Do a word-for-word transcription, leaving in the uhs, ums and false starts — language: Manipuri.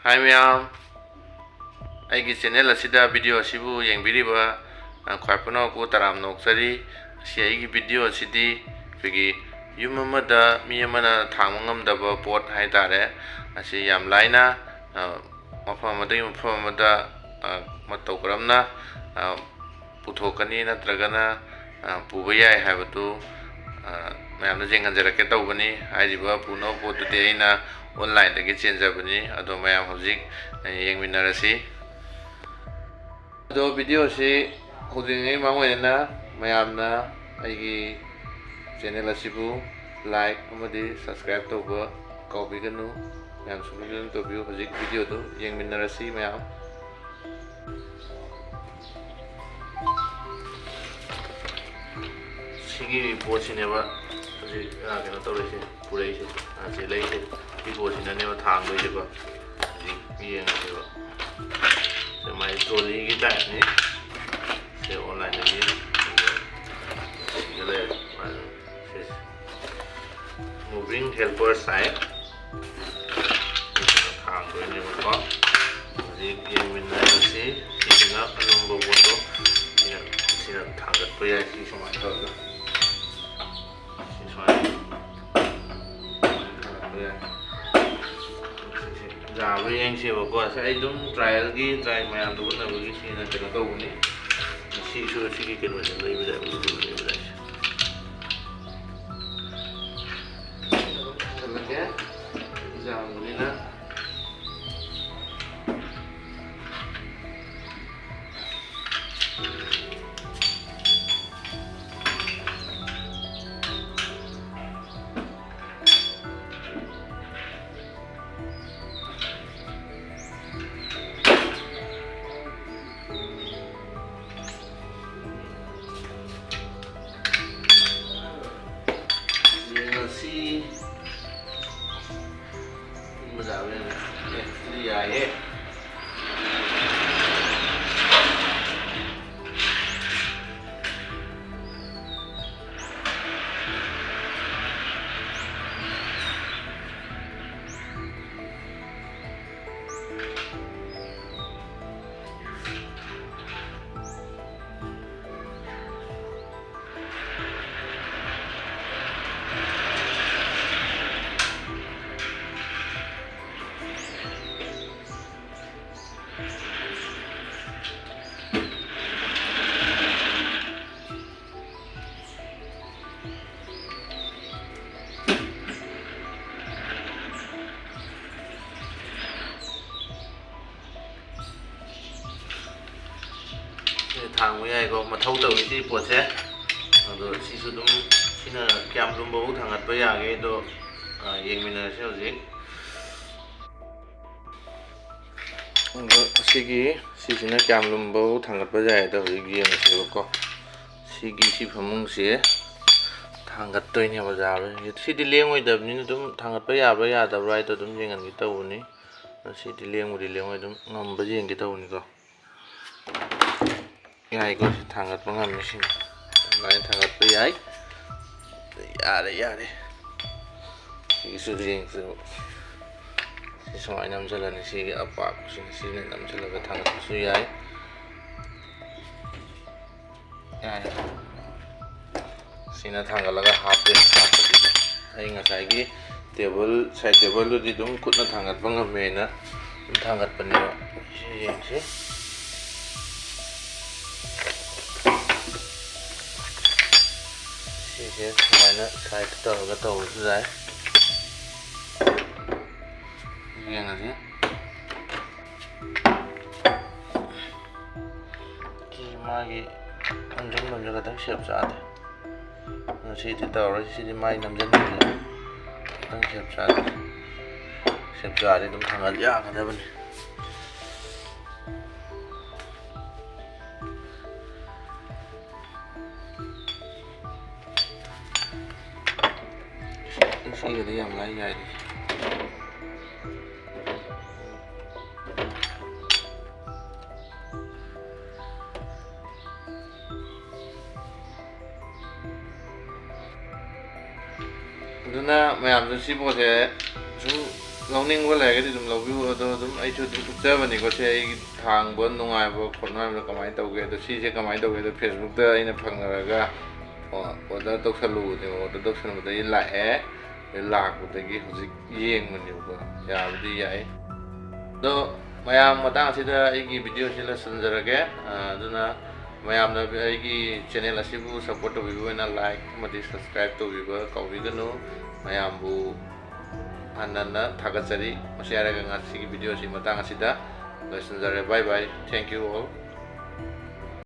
ꯍꯥꯏ ꯃꯌꯥꯝ, ꯑꯩꯒꯤ ꯆꯦꯅꯦꯜ ꯑꯁꯤꯗ ꯚꯤꯗꯤꯑꯣ ꯑꯁꯤꯕꯨ ꯌꯦꯡꯕꯤꯔꯤꯕ, ꯑ, ꯈ꯭ꯋꯥꯏ ꯄꯨꯝꯅꯃꯛꯄꯨ ꯇꯔꯥꯝꯅ ꯑꯣꯛꯆꯔꯤ꯫ ꯑꯁꯤ ꯑꯩꯒꯤ ꯚꯤꯗꯤꯑꯣ ꯑꯁꯤꯗꯤ ꯑꯩꯈꯣꯏꯒꯤ ꯌꯨꯝ ꯑꯃꯗ ꯃꯤ ꯑꯃꯅ ꯊꯥꯡꯕ ꯉꯝꯗꯕ ꯄꯣꯠ ꯍꯥꯏ ꯇꯥꯔꯦ, ꯑꯁꯤ ꯌꯥꯝ ꯂꯥꯏꯅ, ꯑ, ꯃꯐꯝ ꯑꯃꯗꯒꯤ ꯃꯐꯝ ꯑꯃꯗ, ꯑ, ꯃꯇꯧ ꯀꯔꯝꯅ, ꯑ, ꯄꯨꯊꯣꯛꯀꯅꯤ ꯅꯠꯇ꯭ꯔꯒꯅ, ꯑ, ꯄꯨꯕ ꯌꯥꯏ ꯍꯥꯏꯕꯗꯨ, ꯑ, ꯃꯌꯥꯝꯗ ꯌꯦꯡꯍꯟꯖꯔꯛꯀꯦ ꯇꯧꯕꯅꯤ꯫ ꯍꯥꯏꯔꯤꯕ ꯄꯨꯅꯕ ꯄꯣꯠꯇꯨꯗꯤ ꯑꯩꯅ ꯑꯣꯟꯂꯥꯏꯟꯗꯒꯤ ꯆꯦꯟꯖꯕꯅꯤ꯫ ꯑꯗꯣ ꯃꯌꯥꯝ ꯍꯧꯖꯤꯛ, ꯑ, ꯌꯦꯡꯃꯤꯟꯅꯔꯁꯤ꯫ ꯑꯗꯣ ꯚꯤꯗꯤꯑꯣꯁꯤ ꯍꯧꯗ꯭ꯔꯤꯉꯩ ꯃꯃꯥꯡ ꯑꯣꯏꯅ ꯃꯌꯥꯝꯅ ꯑꯩꯒꯤ ꯆꯦꯅꯦꯜ ꯑꯁꯤꯕꯨ ꯂꯥꯏꯛ ꯑꯃꯗꯤ ꯁꯕꯁꯀ꯭ꯔꯥꯏꯕ ꯇꯧꯕ ꯀꯥꯎꯕꯤꯒꯅꯨ꯫ ꯃꯌꯥꯝ ꯁꯨꯡꯁꯣꯏ ꯁꯣꯏꯗꯅ ꯇꯧꯕꯤꯌꯨ꯫ ꯍꯧꯖꯤꯛ ꯚꯤꯗꯤꯑꯣꯗꯨ ꯌꯦꯡꯃꯤꯟꯅꯔꯁꯤ ꯃꯌꯥꯝ꯫ ꯁꯤꯒꯤ ꯄꯣꯠꯁꯤꯅꯦꯕ ꯍꯧꯖꯤꯛ, ꯑ, ꯀꯩꯅꯣ ꯇꯧꯔꯤꯁꯦ, ꯄꯨꯔꯛꯏꯁꯦ, ꯑ, ꯁꯤ ꯂꯩꯁꯦ꯫ ꯁꯤ ꯄꯣꯠꯁꯤꯅꯅꯦꯕ ꯊꯥꯡꯗꯣꯏꯁꯦꯀꯣ꯫ ꯍꯧꯖꯤꯛ ꯌꯦꯡꯉꯁꯦꯕ꯫ ꯁꯤ ꯃꯥꯏ ꯇ꯭ꯔꯣꯂꯤꯒꯤ ꯇꯥꯏꯞꯅꯤ꯫ ꯁꯤ ꯑꯣꯟꯂꯥꯏꯟꯗꯒꯤ ꯁꯤꯗ ꯂꯩꯔꯦ꯫ ꯁꯤꯁꯦ moving helper side꯫ ꯁꯤꯁꯤꯅ ꯊꯥꯡꯗꯣꯏꯅꯦꯕꯀꯣ꯫ ꯍꯧꯖꯤꯛ ꯌꯦꯡꯃꯤꯟꯅꯔꯁꯤ꯫ ꯁꯤꯁꯤꯅ ꯑꯂꯨꯝꯕ ꯄꯣꯠꯇꯣ ꯁꯤꯅ, ꯁꯤꯅ ꯊꯥꯡꯒꯠꯄ ꯌꯥꯏ꯫ ꯁꯤ ꯁꯨꯃꯥꯏꯅ ꯇꯧꯔꯒ, ꯁꯤ ꯁꯨꯃꯥꯏꯅ ꯊꯥꯡꯒꯠꯄ ꯌꯥꯏ꯫ ꯁꯤꯁꯦ ꯌꯥꯕ꯭ꯔꯥ ꯌꯦꯡꯁꯦꯕꯀꯣ꯫ ꯁꯤ ꯑꯩ ꯑꯗꯨꯝ ꯇ꯭ꯔꯥꯏꯌꯦꯜꯒꯤ, ꯇ꯭ꯔꯥꯏ ꯃꯌꯥꯝꯗꯣ ꯎꯠꯅꯕꯒꯤ ꯁꯤꯅ ꯀꯩꯅꯣ ꯇꯧꯕꯅꯤ꯫ ꯁꯤꯁꯨ ꯁꯤꯒꯤ ꯀꯩꯅꯣꯁꯦ ꯂꯩꯕ ꯌꯥꯏ, ꯂꯩꯕ ꯌꯥꯏ꯫ ꯊꯝꯃꯒꯦ꯫ ꯌꯥꯝꯕꯅꯤꯅ꯫ ꯌꯦꯡꯉꯁꯤ꯫ ꯏꯪꯕ ꯆꯥꯕ ꯌꯥꯏꯅꯦ꯫ ꯑꯦ, ꯁꯤꯗꯤ ꯌꯥꯏꯍꯦ꯫ ꯊꯥꯡꯕ ꯌꯥꯏꯀꯣ, ꯃꯊꯧ ꯇꯧꯏ ꯁꯤ ꯄꯣꯠꯁꯦ꯫ ꯑꯗꯣ ꯁꯤꯁꯨ ꯑꯗꯨꯝ, ꯁꯤꯅ ꯀꯌꯥꯝ ꯂꯨꯝꯕꯐꯥꯎ ꯊꯥꯡꯒꯠꯄ ꯌꯥꯒꯦ, ꯑꯗꯣ, ꯑ, ꯌꯦꯡꯃꯤꯟꯅꯔꯁꯤ ꯍꯧꯖꯤꯛ꯫ ꯑꯗꯣ ꯁꯤꯒꯤ, ꯁꯤꯁꯤꯅ ꯀꯌꯥꯝ ꯂꯨꯝꯕꯐꯥꯎ ꯊꯥꯡꯒꯠꯄ ꯌꯥꯏ, ꯑꯗꯣ ꯍꯧꯖꯤꯛ ꯌꯦꯡꯉꯁꯦꯕꯀꯣ꯫ ꯁꯤꯒꯤ, ꯁꯤ ꯐꯃꯨꯡꯁꯦ ꯊꯥꯡꯒꯠꯇꯣꯏꯅꯦꯕ ꯌꯥꯕꯁꯤꯡꯁꯦ꯫ ꯁꯤꯗꯤ ꯂꯦꯡꯉꯣꯏꯗꯕꯅꯤꯅ ꯑꯗꯨꯝ ꯊꯥꯡꯒꯠꯄ ꯌꯥꯕ꯭ꯔꯥ ꯌꯥꯗꯕ꯭ꯔꯥ ꯍꯥꯏꯗꯣ ꯑꯗꯨꯝ ꯌꯦꯡꯍꯟꯒꯦ ꯇꯧꯕꯅꯤ꯫ ꯁꯤꯗꯤ ꯂꯦꯡꯕꯨꯗꯤ ꯂꯦꯡꯉꯣꯏ, ꯑꯗꯨꯝ ꯉꯝꯕ ꯌꯦꯡꯒꯦ ꯇꯧꯕꯅꯤꯀꯣ꯫ ꯌꯥꯏꯀꯣ, ꯁꯤ ꯊꯥꯡꯒꯠꯄ ꯉꯝꯃꯤ, ꯁꯤꯅ ꯑꯗꯨꯃꯥꯏꯅ ꯊꯥꯡꯒꯠꯄ ꯌꯥꯏ꯫ ꯌꯥꯔꯦ, ꯌꯥꯔꯦ꯫ ꯁꯤꯒꯤꯁꯨ ꯌꯦꯡꯁꯦ꯫ ꯁꯤ ꯁꯨꯃꯥꯏꯅ ꯅꯝꯁꯤꯜꯂꯅꯤ꯫ ꯁꯤꯒꯤ ꯑꯄꯥꯛꯄꯁꯤꯡ ꯁꯤꯅ ꯅꯝꯁꯤꯜꯂꯒ ꯊꯥꯡꯒꯠꯄꯁꯨ ꯌꯥꯏ꯫ ꯌꯥꯔꯦ꯫ ꯁꯤꯅ ꯊꯥꯡꯒꯠꯂꯒ ꯍꯥꯞꯄꯦ꯫ ꯍꯥꯞꯄꯁꯤꯗ ꯑꯩ ꯉꯁꯥꯏꯒꯤ ꯇꯦꯕꯜ, ꯁꯥꯏꯠ ꯇꯦꯕꯜꯗꯨꯗꯤ ꯑꯗꯨꯝ ꯈꯨꯠꯅ ꯊꯥꯡꯒꯠꯄ ꯉꯝꯃꯦꯅ ꯑꯗꯨꯝ ꯊꯥꯡꯒꯠꯄꯅꯦꯕ꯫ ꯁꯤ ꯌꯦꯡꯁꯤ꯫ ꯁꯤꯁꯦ ꯁꯨꯃꯥꯏꯅ ꯁꯥꯏꯠ ꯇꯧꯔꯒ ꯇꯧꯕꯁꯨ ꯌꯥꯏ꯫ ꯌꯦꯡꯉꯁꯤ꯫ ꯁꯤ ꯃꯥꯒꯤ ꯈꯣꯡꯖꯣꯝ ꯂꯣꯝꯁꯦ ꯈꯤꯇꯪ ꯁꯦꯞ ꯆꯥꯗꯦ꯫ ꯑꯗꯨ ꯁꯤꯗꯤ ꯇꯧꯔꯔꯣꯏ, ꯁꯤꯗꯤ ꯃꯥꯏ ꯅꯝꯁꯤꯟꯕꯁꯦ ꯈꯤꯇꯪ ꯁꯦꯞ ꯆꯥꯗꯦ꯫ ꯁꯦꯞ ꯆꯥꯔꯗꯤ ꯑꯗꯨꯝ ꯊꯥꯡꯒꯠ ꯌꯥꯒꯗꯕꯅꯤ꯫ ꯁꯤꯒꯗꯤ ꯌꯥꯝ ꯂꯥꯏ ꯌꯥꯏꯔꯤ꯫ ꯑꯗꯨꯅ ꯃꯌꯥꯝꯁꯨ ꯁꯤ ꯄꯣꯠꯁꯦ ꯁꯨꯝ ꯂꯧꯅꯤꯡꯕ ꯂꯩꯔꯒꯗꯤ ꯑꯗꯨꯝ ꯂꯧꯕꯤꯌꯨ꯫ ꯑꯗꯣ ꯑꯗꯨꯝ ꯑꯩꯁꯨ ꯑꯗꯨꯝ ꯎꯠꯆꯕꯅꯤꯀꯣ, ꯁꯦ ꯑꯩꯒꯤ ꯊꯥꯡꯕ ꯅꯨꯡꯉꯥꯏꯕ ꯈꯣꯠꯅꯕꯗ ꯀꯃꯥꯏꯅ ꯇꯧꯒꯦ, ꯑꯗꯣ ꯁꯤꯁꯦ ꯀꯃꯥꯏꯅ ꯇꯧꯒꯦ, ꯑꯗꯣ Facebook-ꯇ ꯑꯩꯅ ꯐꯪꯅꯔꯒ ꯑꯣ-, order ꯇꯧꯁꯜꯂꯨꯕꯅꯦꯕ꯫ Order ꯇꯧꯁꯜꯂꯨꯕꯗꯒꯤ ꯂꯥꯛꯑꯦ꯫ ꯑꯗꯩ ꯂꯥꯛꯄꯗꯒꯤ ꯍꯧꯖꯤꯛ ꯌꯦꯡꯕꯅꯦꯕꯀꯣ, ꯌꯥꯕꯨꯗꯤ ꯌꯥꯏ꯫ ꯑꯗꯣ ꯃꯌꯥꯝ, ꯃꯇꯥꯡ ꯑꯁꯤꯗ ꯑꯩꯒꯤ video-ꯁꯤ ꯂꯣꯏꯁꯤꯟꯖꯔꯒꯦ꯫ ꯑ, ꯑꯗꯨꯅ ꯃꯌꯥꯝꯅ ꯑꯩꯒꯤ channel ꯑꯁꯤꯕꯨ support ꯇꯧꯕꯤꯕ ꯑꯣꯏꯅ like ꯑꯃꯗꯤ subscribe ꯇꯧꯕꯤꯕ ꯀꯥꯎꯕꯤꯒꯅꯨ꯫ ꯃꯌꯥꯝꯕꯨ ꯍꯟꯅ ꯍꯟꯅ ꯊꯥꯒꯠꯆꯔꯤ꯫ ꯃꯁꯤ ꯍꯥꯏꯔꯒ ꯉꯁꯤꯒꯤ video-ꯁꯤ ꯃꯇꯥꯡ ꯑꯁꯤꯗ ꯂꯣꯏꯁꯤꯟꯖꯔꯦ꯫ Bye bye. Thank you all.